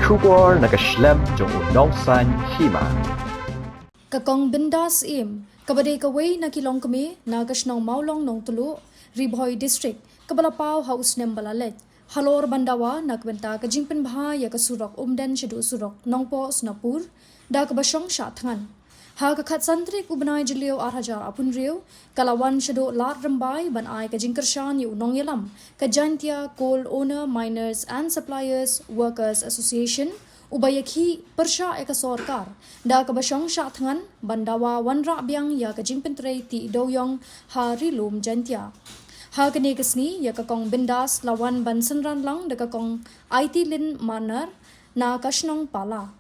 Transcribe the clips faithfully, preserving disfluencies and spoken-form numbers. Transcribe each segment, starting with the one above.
Khubor na ka shlem jong u nongsaiñ hima. Ka Kong Bindas Syiem, kaba dei kawei na ki longkmie na ka shnong Mawlong Nongtluh, Ri Bhoi District, kaba la paw ha u snem ba la leit, halor ban dawa na ka bynta ka jingpynbha ïa ka surok Umden shaduh surok Nongpoh Sonapur, da kaba shong shah thngan. Ha ka khatsan tarik u bnai Jylliew ar hajar arphew hynriew, ka la wan shaduh Lad Rymbai ban ai ka jingkyrshan ïa u nongïalam ka Jaintia Coal Owner, Miners and Suppliers Workers Association, uba ïakhih pyrshah ïa ka sorkar da kaba shong shah thngan ban dawa wanrah biang ïa ka jingpyntrei tih dewiong ha Ri Lum Jaintia. Ha kane ka sngi, ïa ka Kong Bindas la wan ban synran lang da ka Kong Aiti Lin Marnar na ka shnong Pala.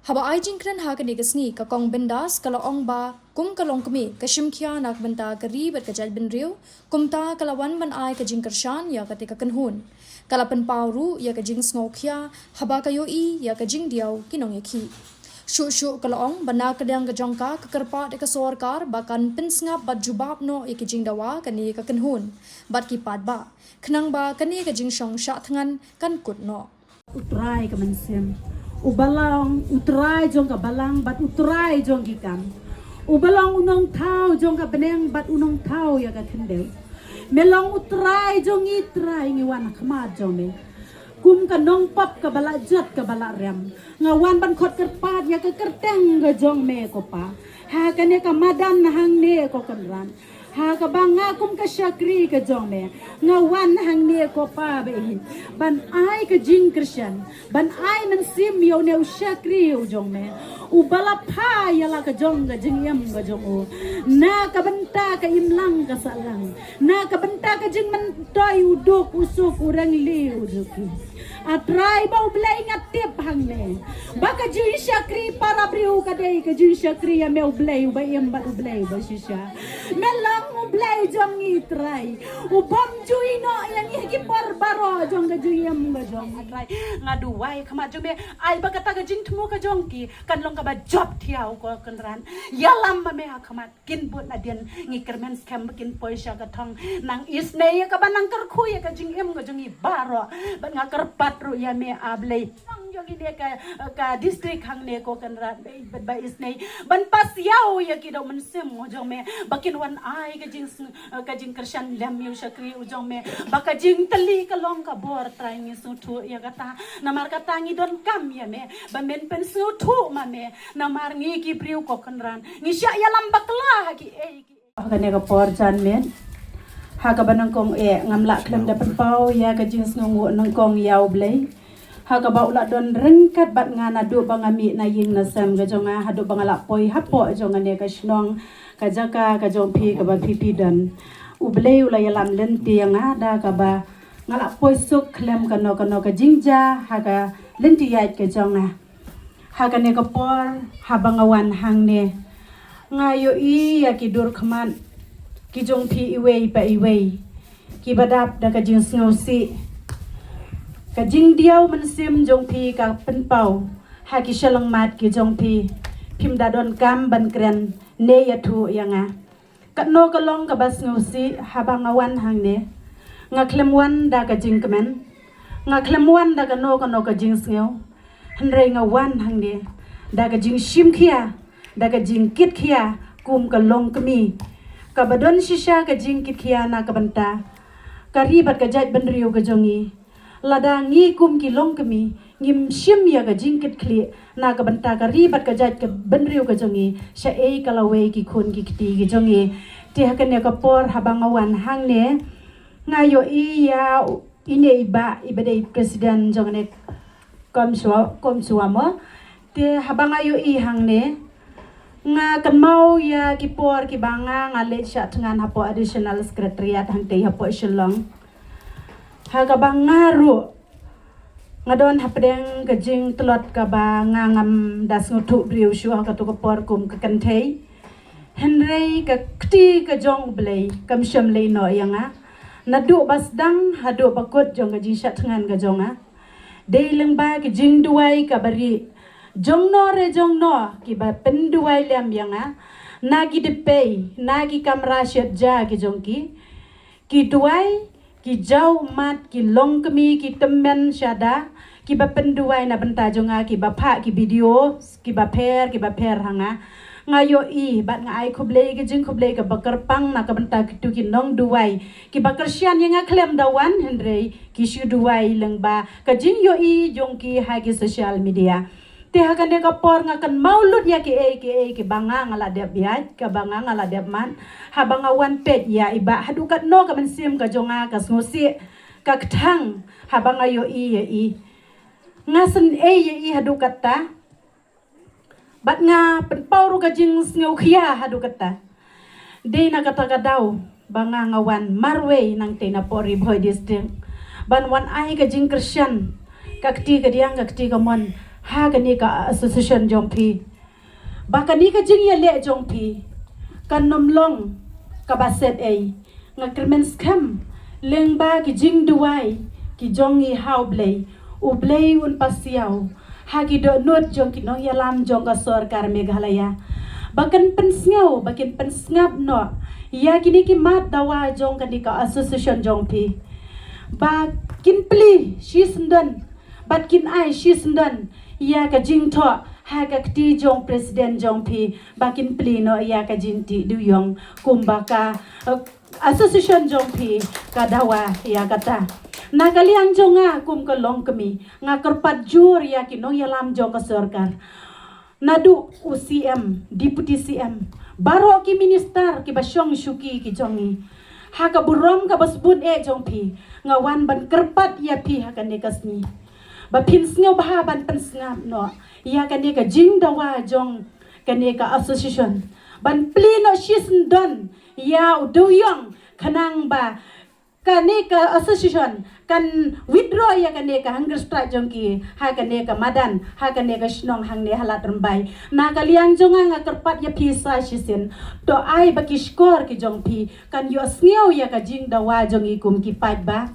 Haba ai jingkren ha kane ka sngi, ka Kong Bindas ka la ong ba kum ka longkmie, ka shim khia na ka bynta ka ri bad ka jaitbynriew, kumta ka la wan ban ai ka jingkyrshan ïa kata ka kynhun. Ka la pynpaw ruh ïa ka jingsngewkhia haba ka ïohi ïa ka jingdiaw ki nongïakhih. Shuh shuh ka la ong ba na ka liang ka jong ka, ka kyrpad ïa ka sorkar ba kan pynsngap bad jubab noh ïa ki jingdawa kane ka kynhun bad ki paidbah, khnang ba kane ka jingshong shah thngan kan kut noh. U Trai ka mynsiem, u Balang, u Trai jong ka balang bad u Trai jong ki kam, u Balang, u Nongthaw jong ka bneng bad u Nongthaw ïa ka khyndew. Me long u Trai jong ngi, Trai, ngi wan ha khmat jong me kum ka nongpop kaba la jot kaba la rem. Nga wan ban khot kyrpad ïa ka kyrteng ka jong me, ko Pa, ha kane ka madan hangne, ko Kynrad. Ha kaba nga kum ka shakri ka jong me, nga wan hangne, ko Pa, ba i ban ai ka jingkyrshan, ban ai mynsiem ïa une u shakri u jong me, uba la pha ïa la ka jong ka jingim ka jong u, na ka bynta ka imlang ka sahlang, na ka bynta ka jingmyntoi u duk u suk u rangli u juki. A Trai ba U Blei, nga tip hangne ba ka jingshakri para briew ka dei ka jingshakri ïa me, U Blei uba im bad U Blei uba shisha. Me long U Blei jong ngi, Trai, u bym ju ïehnoh ïa ngi ha ki por baroh jong ka jingim ka jong ngi, Trai. Nga duwai khmat jong me, ai ba kata ka jingthmu ka jong ki kan long kaba jop thiaw, ko Kynrad. Ïalam ma me ha khmat. Kin bud nadien, ngi kyrmen skhem ba kin poi sha ka thong. Nang isynei ïa kaba nang kyrkhu ïa ka jingim ka jong ngi baroh. Bad nga kyrpad ruh ïa me, A Blei, nang jong ngi ne ka, ka district hangne, ko Kynrad, ba, ba isynei ban pass ïa u ïa ki dei mynsiem u jong me ba kin wan ai ka jing, ka jingkyrshan lem ïa u shakri u jong me, ba ka jingtylli ka long ka bor, Trai, ngi sngewthuh ïa kata. Namar kata ngi donkam ïa me ba men pynsngewthuh ma me. Namar ngi ki briew, ko Kynrad, ngi shah ïalam bakla ha ki ei ki ei. Ha kane ka por janmiet, ha kaba nyngkong eh ngam lah khlem da pynpaw ïa ka jingsngewnguh nyngkong ïa U Blei, ha kaba u la don ryngkat bad nga naduh ba nga mih na ïing na sem ka jong nga haduh ba nga lah poi hapoh jong kane ka shnong, ka jaka ka jong phi kaba phi phi don. U Blei u la ïalam lynti ïa nga da kaba nga lah poi suk khlem kano kano ka jingjia ha ka lynti ïaid ka jong nga. Ha kane ka por, haba nga wan hangne, nga ïohi ïa ki dur khmat ki jong phi iwei pa iwei, kiba dap da ka jingsngewsih. Ka jingdiaw mynsiem jong phi ka pynpaw ha ki shyllangmat ki jong phi. Phim da donkam ban kren ne ïathuh ïa nga. Katno ka long kaba sngewsih haba nga wan hangne. Nga khlem wan da ka jingkmen, nga khlem wan da kano kano ka jingsngew. Hynrei nga wan hangne da ka jingshim khia, da ka jingkit khia kum ka longkmie, kaba don shisha ka jingkit khia na ka bynta ka ri bad ka jaitbynriew ka jong ngi. Lada ngi kum ki longkmie ngim shim ïa ka jingkit khlieh na ka bynta ka ri bad ka jait ka bynriew ka jong ngi, shaei ka lawei ki khun ki kti ki jong ngi. Te ha kane ka por haba nga wan hangne, nga ïohi ïa ine i bah iba dei president jong kane Komshwa, Komshwa mo. Te haba nga ïohi hangne, nga kynmaw ïa ki por kiba nga, nga leit shah thngan hapoh Additional Secretariat hangtei hapoh Shillong. Ha kaba nga ruh nga don hapdeng ka jingtlot kaba nga ngam da sngewthuh briew shuh ha kato ka por kum ka kynthei. Hynrei ka kti ka jong U Blei kam shym la ïehnoh ïa nga. Naduh ba sdang haduh ba kut jong ka jingshah thngan ka jong nga, dei lyngba ka jingduwai kaba rieh jong no re jong no kiba pynduwai lem ïa nga, na ki dpei, na ki kamra shet ja ki jong ki, ki duwai, ki jaw mat, ki longkmie, ki tymmen shada, kiba pynduwai na bynta jong nga, kiba phah ki video kiba pher kiba pher ha nga. Nga ïohi bad nga ai khublei, ka jingkhublei kaba kyrpang na ka bynta kito ki nongduwai kiba kyrshan ïa nga khlem da wan, hynrei ki shu duwai lyngba ka jingïohi jong ki ha ki social media. Te ha kane ka por nga kynmaw lut ïa kiei kiei kiba nga nga la dep ïaid, kaba nga nga la dep mad. Haba nga wan peit ïa i Bah, haduh katno ka mynsiem ka jong nga ka sngewsih, ka kthang haba nga ïohi ïa i. Nga sngewsih ïa i haduh katta. Bad nga pynpaw ruh ka jingsngewkhia haduh katta. Dei na kata ka daw ba nga nga wan marwei nangtei na Pori Bhoi District ban wan ai ka jingkyrshan, ka kti kadiang ka kti kamon, ha kane ka association jong phi. Ba kane ka jingïaleh jong phi kan ym long kaba set ei. Nga kyrmen skhem lyngba ki jingduwai ki jong ngi ha U Blei, U Blei un pasiaw ha ki dohnud jong ki nongïalam jong ka sorkar Meghalaya, ba kin pynsngew, ba kin pynsngap noh ïa kine ki mat dawa jong kane ka association jong phi, ba kin plie shisyndon bad kin ai shisyndon ïa ka jingthoh ha ka kti jong president jong phi, ba kin plie noh ïa ka jingtih dewïong kumba ka, eh, association jong phi ka dawa ïa kata. Na ka liang jong nga kum ka longkmie, nga kyrpad jur ïa ki nongïalam jong ka sorkar, naduh u C M, Deputy C M, baroh ki minister kiba shong shuki ki jong ngi, ha ka burom kaba sbun eh jong phi, nga wan ban kyrpad ïa phi ha kane ka sngi ba phin sngewbha ban pynsngap noh ïa kane ka jingdawa jong kane ka association, ban plie noh shisyndon ïa u dewïong, khnang ba kane ka association kan withdraw ïa kane ka hunger strike jong ki ha kane ka madan, ha kane ka shnong hangne ha Lad Rymbai. Na ka liang jong nga, nga kyrpad ïa phi sa shisien, to ai ba ki shkor ki jong phi kan ïohsngew ïa ka jingdawa jong ngi kum ki paidbah.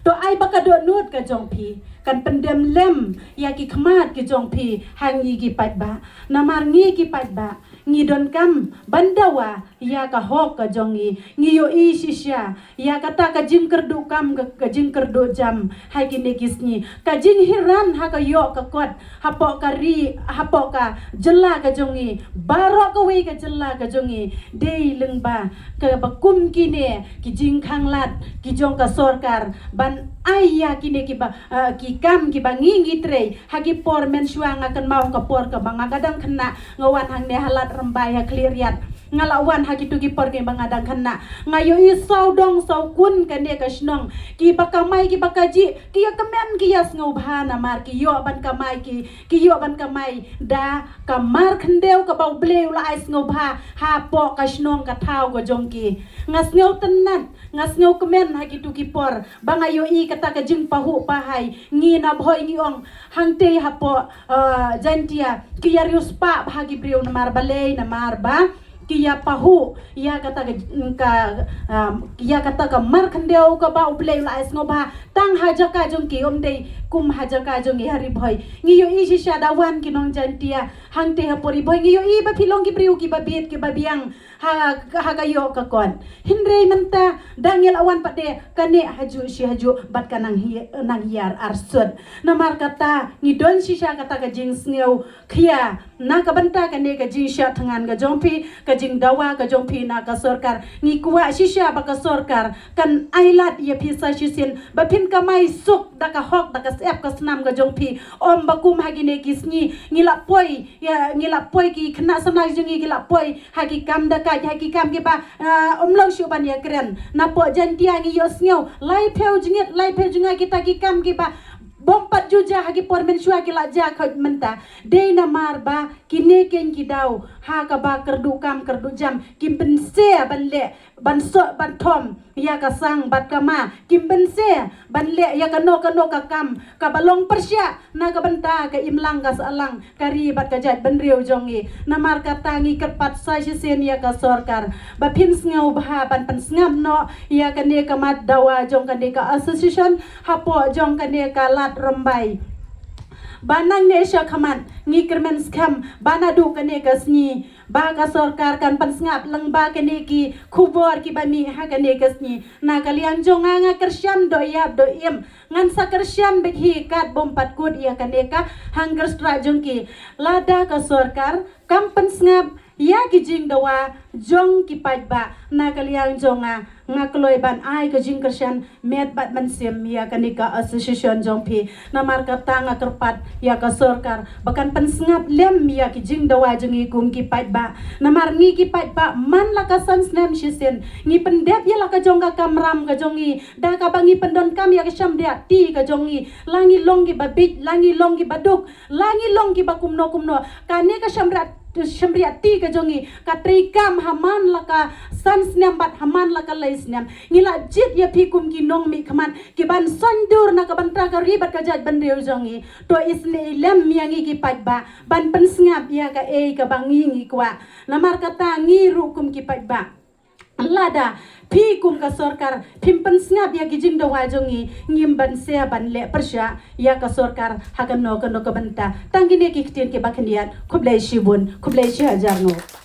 To ai ba ka dohnud ka jong phi kan pyndem lem ïa ki khmat ki jong phi ha ngi ki paidbah. Namar ngi ki paidbah ngi donkam ban dawa ïa ka hok ka jong ngi. Ngi ïohi shisha ïa kata ka jingkyrduh kam, ka, ka jingkyrduh jam ha kine ki sngi, ka jinghiran ha ka ïoh ka kot hapoh ka ri, hapoh ka jylla ka jong ngi, baroh kawei ka jylla ka jong ngi. Dei lyngba kaba kum kine ki jingkhanglad ki jong ka sorkar ban ai ïa kine kiba, eh, ki kam kiba ngi ngi trei ha ki por mynshuwa. Nga kynmaw ka por kaba nga ka dang khynnah, nga wan hangne ha Lad Rymbai ha Khliehriat. Nga la wan ha kito ki por kiba nga dang khynnah. Nga ïohi sawdong sawkun kane ka shnong, kiba kamai kiba kajih, ki ïa kmen ki ïa sngewbha namar ki ïoh ban kamai, ki, ki ïoh ban kamai da ka mar khyndew kaba U Blei u la ai sngewbha hapoh ka shnong ka thaw ka jong ki. Nga sngewtynnat, nga sngewkmen ha kito ki por ba nga ïohi kata ka jingpahuh pahai. Ngi na Bhoi ngi ong, hangtei hapoh, eh, Jaintia ki ïa riewspah bha ki briew namar balei, namar ba ki ïa pahuh ïa kata ka, ka, um, ïa kata ka mar khyndew kaba U Blei u la ai sngewbha tang ha jaka jong ki, ym dei kum ha jaka jong ngi ha Ri Bhoi. Ngi ïohi shisha da wan ki nong Jaintia hangtei ha Pori Bhoi, ngi ïohi ba phi long ki briew kiba bit kiba biang ha, ha ka ïoh ka kot. Hynrei mynta da ngi la wan pat de, ka neh hajuh shi hajuh bad ka nang hi-, nang hiar arsut. Namar kata ngi don shisha kata ka jingsngewkhia na ka bynta kane ka jingshah thngan ka jong phi, ka jingdawa ka jong phi na ka sorkar. Ngi kwah shisha ba ka sorkar kan ai lad ïa phi sa shisien ba phin kamai suk da ka hok, da ka syep ka snam ka jong phi. Ym ba kum ha kine ki sngi ngi la poi, ïa, ngi la poi, ki khynnah samla jong ngi ki la poi ha ki kam da ka, ha ki kam kiba, ah, ym long shuh ban ïakren. Napoh Jaintia ngi ïohsngew laiphew jingit, laiphew jngai kita ki kam kiba bym pat ju jia ha ki por mynshuwa ki la jia khuid mynta. Dei namar ba kine keiñ ki daw ha kaba kyrduh kam kyrduh jam, kim pynse ban leh, ban soh ban thom ïa ka sang bad ka ma, kim pynse ban leh ïa kano kano ka kam kaba long pyrshah na ka bynta ka imlang ka sahlang ka ri bad ka jaitbynriew jong ngi. Namar kata ngi kyrpad sa shisien ïa ka sorkar ba phin sngewbha ban pynsngap noh ïa kane ka mat dawa jong kane ka association hapoh jong kane ka Lad Rymbai. Ba nangne sha khmat ngi kyrmen skhem ba naduh kane ka sngi ba ka sorkar kan pynsngap lyngba kine ki khubor kiba mih ha kane ka sngi. Na ka liang jong nga, nga kyrshan doh ïap doh im, ngan sa kyrshan beit hi kat bym pat kut ïa kane ka hunger strike jong ki. Lada ka sorkar kam pynsngap ïa ki jingdawa jong ki paidbah, na ka liang jong nga, nga kloi ban ai ka jingkyrshan met bad mynsiem ïa kane ka association jong phi. Namar kata nga kyrpad ïa ka sorkar ba kan pynsngap lem ïa ki jingdawa jong ngi kum ki paidbah. Namar ngi ki paidbah man la ka san snem shisien ngi pyndep ïa la ka jong ka kamram ka jong ngi da kaba ngi pyndonkam ïa ka shymriah ti ka jong ngi. La ngi long kiba bieit, la ngi long kiba duk, la ngi long kiba kumno kumno, kane ka shymriah, shymriah ti ka jong ngi ka treikam ha man la ka san snem bad ha man la ka lai snem. Ngi la jied ïa phi kum ki nongmihkhmat kiban sngewdur na ka bynta ka ri bad ka jaitbynriew jong ngi. To isynei lem ïa ngi ki paidbah ban pynsngap ïa kaei kaba ngi ngi kwah. Namar kata ngi ruh kum ki paidbah, lada phi kum ka sorkar phim pynsngap ïa ki jingdawa jong ngi, ngim banse ban leh pyrshah ïa ka sorkar ha kano kano ka bynta. Tang kine ki ktien kiba khyndiat. Khublei shibun, khublei shihajar nguh.